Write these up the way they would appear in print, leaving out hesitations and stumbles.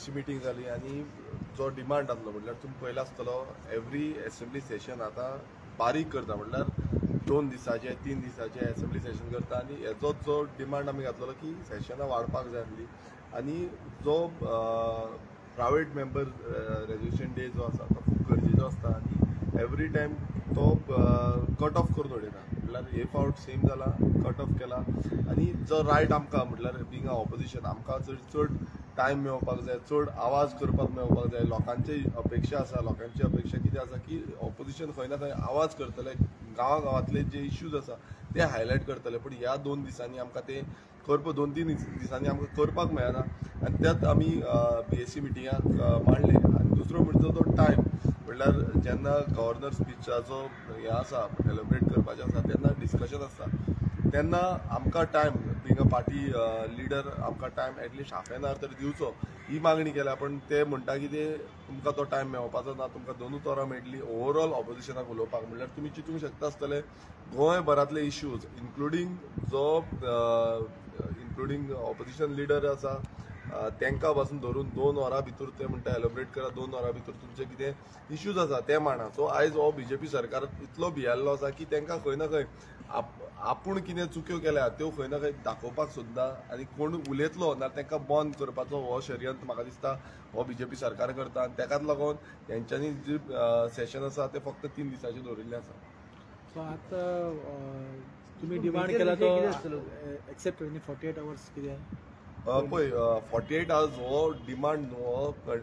BAC meeting जाली आनी जो डिमांड आसलो म्हटल्यार तुमी पळयला आसतलो एवरी एसेंब्ली सेशन आतां बारीक करता, म्हटल्यार 2 दिसाचे 3 दिसाचे एसेंब्ली सेशन करता आनी हेजो जो डिमांड आमी घातलेलो की सेशनां वाडपाक जाय आसली आनी जो प्रायवेट मेंबर रेजोल्युशन डे जो आसा तो खूब गरजेचो आसता आनी एवरी टायम तो कट ऑफ करून उडयता, म्हटल्यार हे फावट सेम जाला, कट ऑफ केला आनी जो रायट आमकां म्हटल्यार बींग अ ऑपोजिशन आमकां चड चड टायम मेळोवपाक जाय, चड आवाज करपाक मेळोवपाक जाय. लोकांची अपेक्षा आसा, लोकांची अपेक्षा कितें आसा की ऑपोजिशन खंय ना खंय आवाज करतले, गांवा गांवांतले जे इश्यूज आसा ते हायलायट करतले. पूण ह्या 2 दिसांनी आमकां ते करपाक 2-3 दिसांनी आमकां करपाक मेळना आनी त्यात आमी बीएसी मिटिंगाक मांडले. आनी दुसरो म्हणजे तो टायम म्हटल्यार जेन्ना गव्हर्नर स्पिचाचो हें आसा एलोबरेट करपाचें आसा तेन्ना डिस्कशन आसता तेन्ना आमकां time being a party leader आमकां time at least half an hour तरी दिवचो ही मागणी केल्या. पण ते म्हणटा की ते तुमकां तो टायम मेळपाचो ना, तुमकां 2 वरां मेळटली ओवरऑल ऑपोजिशनाक उलोवपाक. म्हणल्यार तुमी चिंतूंक शकता आसतले गोंयभरांतले इश्यूज इन्क्लुडींग जो इन्क्लुडींग ऑपोजिशन लिडर आसा तांकां पासून धरून 2 वरां भितर ते म्हणटा एलोबरेट करा, 2 वरां भितर तुमचे कितें इश्यूज आसा ते मांडा. सो आयज हो बीजेपी सरकार इतलो भियेल्लो आसा की तांकां खंय ना खंय आपूण कितें चुक्यो केल्या त्यो खंय ना खंय दाखोवपाक सोदता आनी कोण उलयतलो ना तांकां बंद करपाचो हो षडयंत्र म्हाका दिसता हो बीजेपी सरकार करता आनी ताकाच लागून तेंच्यांनी जी सेशन आसा ते फक्त 3 दिसांचे दवरिल्लें आसा. सो आतां तुमी डिमांड केला तो एक्सेप्ट 48 आवर्स कितें पळय 48 आवर्स हो डिमांड न्हू, हो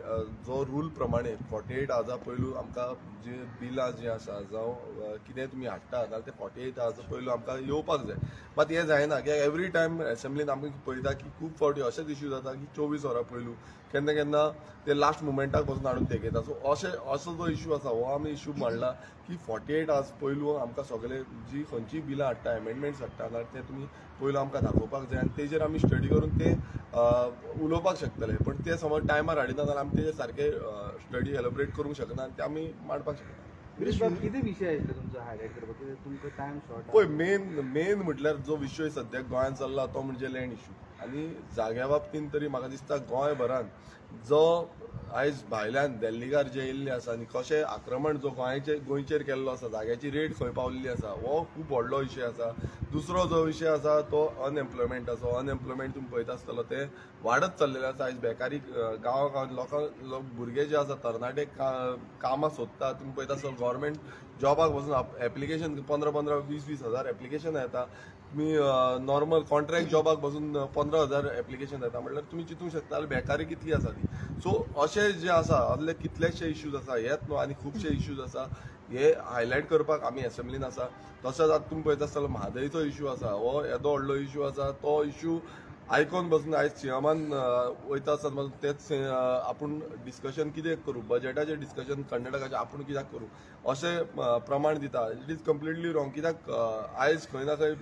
जो रूल प्रमाणे 48 आवर्सा पयलू आमकां जे बिलां जीं आसा जावं कितें तुमी हाडटा जाल्यार ते 48 आवर्सा पयलू आमकां येवपाक जाय. मात हें जायना कित्याक एवरी टायम एसेंब्लीन आमी पळयता की खूब फावटी अशेच इश्यू जाता की 24 वरां पयलू केन्ना केन्ना ते लास्ट मुमेंटाक पसून हाडून तेकयता. सो अशें असो जो इश्यू आसा हो आमी इश्यू मांडला की 48 आवर्स पयलू आमकां सगळे जी खंयचीय बिलां हाडटा एमेंडमेंट्स हाडटा जाल्यार ते तुमी पयलू आमकां दाखोवपाक जाय आनी तेजेर आमी स्टडी करून ते उलोवपाक शकतले. पण ते समज टायमार हाडिना जाल्यार आमी तेजेर सारके स्टडी एलोबरेट करूंक शकना आनी ते आमी मांडपाक शकना. कितें विशय आशिल्लो तुमचो हायलायट करपाक, कितें तुमकां टायम शॉर्ट? पळय मेन म्हटल्यार जो विशय सद्याक गोंयांत चल्ला तो म्हणजे लँड इश्यू आनी जाग्या बाबतीन तरी म्हाका दिसता गोंयभरान जो आयज भायल्यान दिल्लीकार जे येयल्ले आसा आनी कशें आक्रमण जो गोंयचेर केल्लो आसा, जाग्याची रेट खंय पावल्ली आसा हो खूब व्हडलो विशय आसा. दुसरो जो विशय आसा तो अनएम्प्लॉयमेंटाचो. अनएम्प्लॉयमेंट तुमी पळयता आसतलो ते वाडत चल्लेले आसा. आयज बेकारी गांवा गांवांत लोकांक भुरगे जे आसा तरणाटे कामां सोदता. तुमी पळयता आसतलो गव्हर्मेंट जॉबाक वचून एप्लिकेशन 15-15, 20-20 हजार एप्लिकेशन येता. तुमी नॉर्मल कॉन्ट्रॅक्ट जॉबाक बसून 15,000 एप्लिकेशन येता. म्हणल्यार तुमी चिंतूंक शकता बेकारी कितली आसा ती. सो अशे जे आसा असले कितलेशे इश्यूज आसा हेच न्हू आनी खुबशे इश्यूज आसा हे हायलायट करपाक आमी एसेंब्लीन आसा. तशेंच आतां तुमी पळयता आसतलो म्हादयचो इश्यू आसा, हो येदो व्हडलो इश्यू आसा. तो इश्यू आयकोन बसून आयज सीएमान वयता आसतना तेच आपूण डिस्कशन कितें करूं, बजेटाचें डिस्कशन कर्नाटकाचें आपूण कित्याक करूं अशें प्रमाण दिता. It is completely wrong. कित्याक आयज खंय ना खंय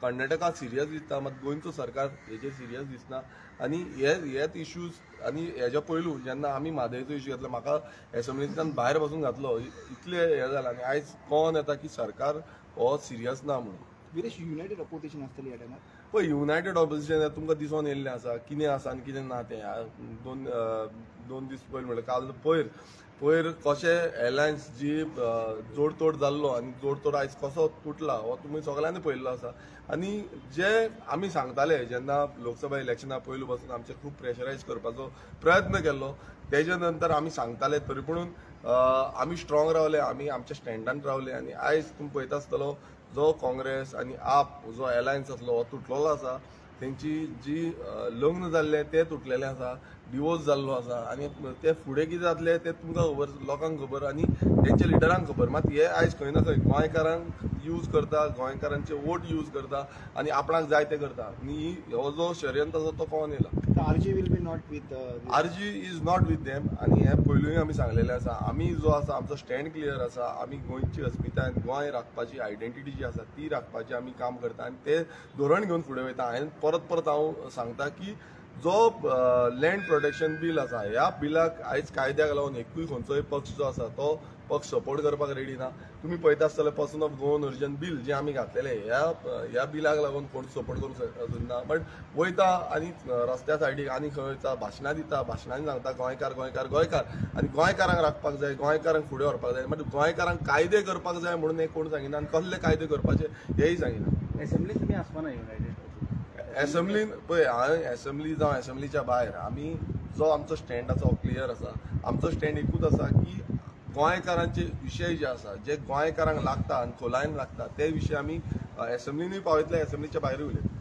कर्नाटका सिरियस दिसता, मात गोंयचो सरकार हेजेर सिरियस दिसना. आनी हेच इश्यूज आनी हेज्या पयलू जेन्ना आमी म्हादयचो इश्यू घेतलो म्हाका एसेंब्लींतल्यान भायर बसून घातलो, इतलें हें जालें आनी आयज कोण येता की सरकार हो सिरियस ना म्हणून. विरेश, युनायटेड ऑपोजिशन आसतली ह्या टायमार? पळय युनायटेड ऑपोजिशन तुमकां दिसून येयल्लें आसा कितें आसा आनी कितें ना तें. दोन दीस पयर म्हणल्यार काल पयर कशें एलायन्स जी जोडतोड जाल्लो आनी जोडतोड आयज कसो तुटला हो तुमी सगळ्यांनी पळयल्लो आसा. आनी जे आमी सांगताले जेन्ना लोकसभा इलेक्शना पयलू पासून आमचेर खूब प्रेशरायज करपाचो प्रयत्न केल्लो, तेजे नंतर आमी सांगताले तरी पुणून आमी स्ट्रॉंग रावले, आमी आमच्या स्टँडान रावले. आनी आयज तुमी पळयता आसतलो जो काँग्रेस आनी आप जो एलायन्स आसलो हो तुटलेलो आसा. तेंची जी लग्न जाल्लें तें तुटलेलें आसा, डिवोर्स जाल्लो आसा आनी ते फुडें कितें जातलें तें तुमकां खबर, लोकांक खबर आनी तेंच्या लिडरांक खबर. मात हे आयज खंय ना खंय गोंयकारांक यूज करता, गोंयकारांचे वोट यूज करता आनी आपणाक जाय तें करता. आनी हो जो षडयंत्र आसा तो कोण येयला. RG will be not with RG is not with them. आनी हें पयलूय आमी सांगलेलें आसा. आमी जो आसा आमचो स्टँड क्लियर आसा. आमी गोंयची अस्मिताय, गोंय राखपाची आयडेंटिटी जी आसा ती राखपाची आमी काम करता आनी ते धोरण घेवन फुडें वयता. हांवें परत परत हांव सांगता की जो लँड प्रोटेक्शन बील आसा ह्या बिलाक आयज कायद्याक लागून एकूय खंयचोय पक्ष जो आसा तो पक्ष सपोर्ट करपाक रेडी ना. तुमी पळयता आसतले person of Goan origin bill जें आमी घातलेलें, ह्या बिलाक लागून कोण सपोर्ट करूंक सोदना, बट वयता आनी रस्त्या सायडीक आनी खंय वयता, भाशणां दिता, भाशणांनी सांगता गोंयकार गोंयकार गोंयकार, आनी गोंयकारांक राखपाक जाय, गोंयकारांक फुडें व्हरपाक जाय, बट गोंयकारांक कायदे करपाक जाय म्हणून हे कोण सांगिना आनी कसले कायदे करपाचे हेय सांगिना. एसेंब्ली तुमी आसपाना युनायटेड एसेंब्लीन पळय, हांवें एसेंब्ली जावं एसेंब्लीच्या भायर आमी जो आमचो स्टँड आसा हो क्लियर आसा. आमचो स्टँड एकूच आसा की गोंयकारांचे विशय जे आसा, जे गोंयकारांक लागता आनी खोलायेन लागता, ते विशय आमी एसेंब्लीनूय पावयतले, एसेंब्लीच्या भायरूय उलयतले.